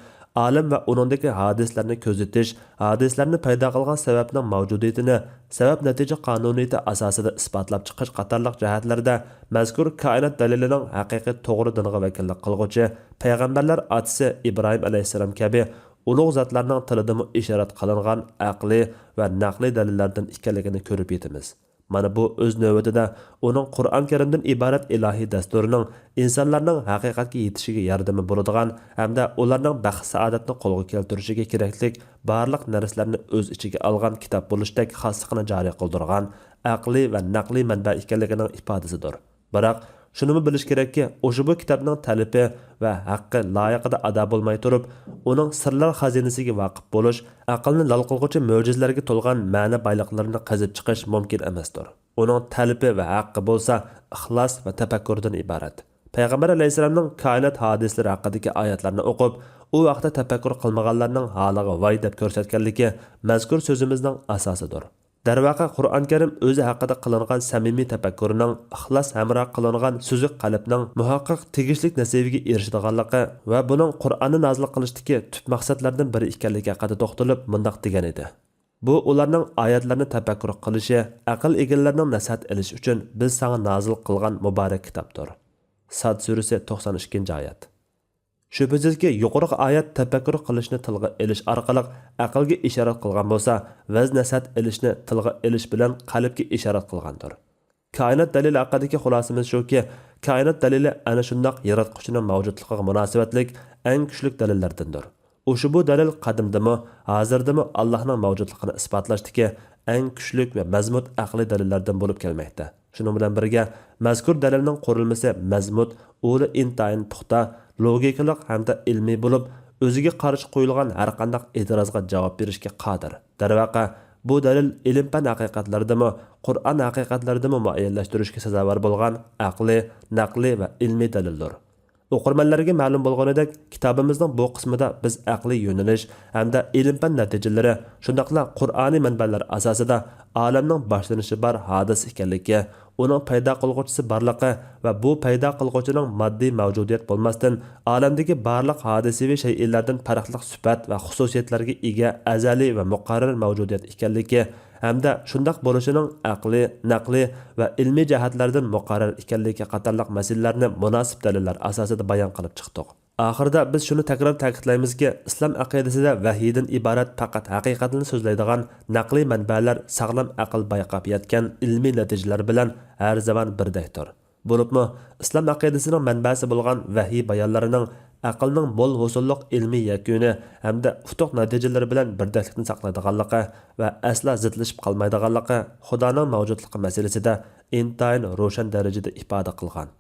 ئالەم ۋە ئۇنىڭدىكى ھادىسىلەرنى كۆزىتىش، ھادىسىلەرنى پەيدا قىلغان سەۋەبنىڭ مەۋجۇدىيىتىنى سەۋەب-نەتىجە قانۇنىيىتى ئاساسىدا ئىسپاتلاپ چىقىش قاتارلىق جەھەتلەردە مەزكۇر كائىنات دەلىلىنىڭ ھەقىقىي توغرا دىنغا ۋەكىللىك قىلغۇچى پەيغەمبەرلەر ئاتىسى ئىبراھىم ئەلەيھىسسالام كەبى ئۇلۇغ زاتلارنىڭ تىلىدىمۇ ئىشارەت قىلىنغان ئەقلىي ۋە نەقلىي دەلىللەردىن ئىكەنلىكىنى كۆرۈپ يېتىمىز. مانا بۇ ئۆز نۆۋىتىدە ئۇنىڭ قۇرئان كەرىمدىن ئىبارەت ئىلاھىي دەستۇرىنىڭ ئىنسانلارنىڭ ھەقىقەتكە يېتىشىگە ياردىمى بولىدىغان ھەمدە ئۇلارنىڭ بەخت-سائادەتنى قولغا كەلتۈرۈشىگە كېرەكلىك بارلىق نەرسىلەرنى ئۆز ئىچىگە ئالغان كىتاب بولۇشتەك خاسلىقىنى جارى قىلدۇرغان ئەقلىي ۋە نەقلىي مەنبە ئىكەنلىكىنىڭ ئىپادىسىدۇر. بىراق، شۇنىمۇ بىلىش كېرەككى، ئۇشبۇ كىتابنىڭ تەلىپى ۋە ھەققى لايىقىدا ئادا بولماي تۇرۇپ، ئۇنىڭ سىرلار خەزىنىسىگە ۋاقىپ بولۇش، ئەقىلنى لال قىلغۇچى مۆجىزىلەرگە تولغان مەنە بايلىقلىرىنى قېزىپ چىقىش مۇمكىن ئەمەستۇر. ئۇنىڭ تەلىپى ۋە ھەققى بولسا ئىخلاس ۋە تەپەككۇردىن ئىبارەت. پەيغەمبەر ئەلەيھىسسالامنىڭ كائىنات ھادىسىلىرى ھەققىدىكى ئايەتلەرنى ئوقۇپ، ئۇ ھەقتە تەپەككۇر قىلمىغانلارنىڭ ھالىغا ۋاي دەپ كۆرسەتكەنلىكى مەزكۇر سۆزىمىزنىڭ ئاساسىدۇر. دەرۋەقە، قۇرئان كەرىم ئۆزى ھەققىدە قىلىنغان سەمىمىي تەپەككۇرنىڭ، ئىخلاس ھەمراھ قىلىنغان سۈزۈك قەلبنىڭ، مۇھەققەق تېگىشلىك نەسىۋىگە ئېرىشىدىغانلىقى ۋە بۇنىڭ قۇرئاننى نازىل قىلىشتىكى تۈپ مەقسەتلەردىن بىرى ئىكەنلىكى ھەققىدە توختىلىپ مۇنداق دېگەن ئىدى: «بۇ ئۇلارنىڭ ئايەتلەرنى تەپەككۇر قىلىشى، ئەقىل ئىگىلىرىنىڭ نەسىھەت ئېلىشى ئۈچۈن بىز ساڭا نازىل قىلغان مۇبارەك كىتابتۇر.» ساد سۈرىسى، توقسان ئىككىنچى ئايەت. شۈبھىسىزكى، يۇقىرىقى ئايەت تەپەككۇر قىلىشنى تىلغا ئېلىش ئارقىلىق ئەقىلگە ئىشارەت قىلغان بولسا، ۋەز-نەسىھەت ئېلىشنى تىلغا ئېلىش بىلەن قەلبكە ئىشارەت قىلغاندۇر. كائىنات دەلىلى ھەققىدىكى خۇلاسىمىز شۇكى، كائىنات دەلىلى ئەنە شۇنداق ياراتقۇچىنىڭ مەۋجۇتلۇقىغا مۇناسىۋەتلىك ئەڭ كۈچلۈك دەلىللەردىندۇر. ئۇشبۇ دەلىل قەدىمدىمۇ، ھازىردىمۇ ئاللاھنىڭ مەۋجۇتلۇقىنى ئىسپاتلاشتىكى ئەڭ كۈچلۈك ۋە مەزمۇت ئەقلىي دەلىللەردىن بولۇپ كەلمەكتە. شۇنىڭ بىلەن بىرگە، مەزكۇر دەلىلنىڭ قۇرۇلمىسى مەزمۇت، ئۇلى ئىنتايىن پۇختا، لوگىكىلىق ھەمدە ئىلمىي بولۇپ، ئۆزىگە قارشى قويۇلغان ھەرقانداق ئېتىرازغا جاۋاب بېرىشكە قادىر. دەرۋەقە، بۇ دەلىل ئىلىم-پەن ھەقىقەتلىرىدىمۇ، قۇرئان ھەقىقەتلىرىدىمۇ مۇئەييەنلەشتۈرۈشكە سازاۋەر بولغان ئەقلىي، نەقلىي ۋە ئىلمىي دەلىلدۇر. ئوقۇرمەنلەرگە مەلۇم بولغىنىدەك، كىتابىمىزنىڭ بۇ قىسمىدا بىز ئەقلىي يۆنىلىش ھەمدە ئىلىم-پەن نەتىجىلىرى، شۇنداقلا قۇرئانىي مەنبەلەر ئاساسىدا ئالەمنىڭ باشلىنىشى بار ھادىسە ئىكەنلىكى، ئۇنىڭ پەيدا قىلغۇچىسى بارلىقى ۋە بۇ پەيدا قىلغۇچىنىڭ ماددىي مەۋجۇدىيەت بولماستىن، ئالەمدىكى بارلىق ھادىسىۋى شەيئىلەردىن پەرقلىق سۈپەت ۋە خۇسۇسىيەتلەرگە ئىگە ئەزەلىي ۋە مۇقەررەر مەۋجۇدىيەت ئىكەنلىكى، ھەمدە شۇنداق بولۇشىنىڭ ئەقلىي، نەقلىي ۋە ئىلمىي جەھەتلەردىن مۇقەررەر ئىكەنلىكى قاتارلىق مەسىلىلەرنى مۇناسىپ دەلىللەر ئاساسىدا بايان قىلىپ چىقتۇق. ئاخىرىدا بىز شۇنى تەكرار تەكىتلەيمىزكى، ئىسلام ئەقىدىسىدە ۋەھىيدىن ئىبارەت پەقەت ھەقىقەتنى سۆزلەيدىغان نەقلىي مەنبەلەر ساغلام ئەقىل بايقاپ يەتكەن ئىلمىي نەتىجىلەر بىلەن ھەر زامان بىردەكتۇر. بولۇپمۇ، ئىسلام ئەقىدىسىنىڭ مەنبەسى بولغان ۋەھىي بايانلىرىنىڭ ئەقىلنىڭ مول ھوسۇللۇق ئىلمىي يەكۈنى ھەمدە ئۇتۇق نەتىجىلىرى بىلەن بىردەكلىكنى ساقلايدىغانلىقى ۋە ئەسلا زىتلىشىپ قالمايدىغانلىقى خۇدانىڭ مەۋجۇتلۇقى مەسىلىسىدە ئىنتايىن روشەن دەرىجىدە ئىپادە قىلغان.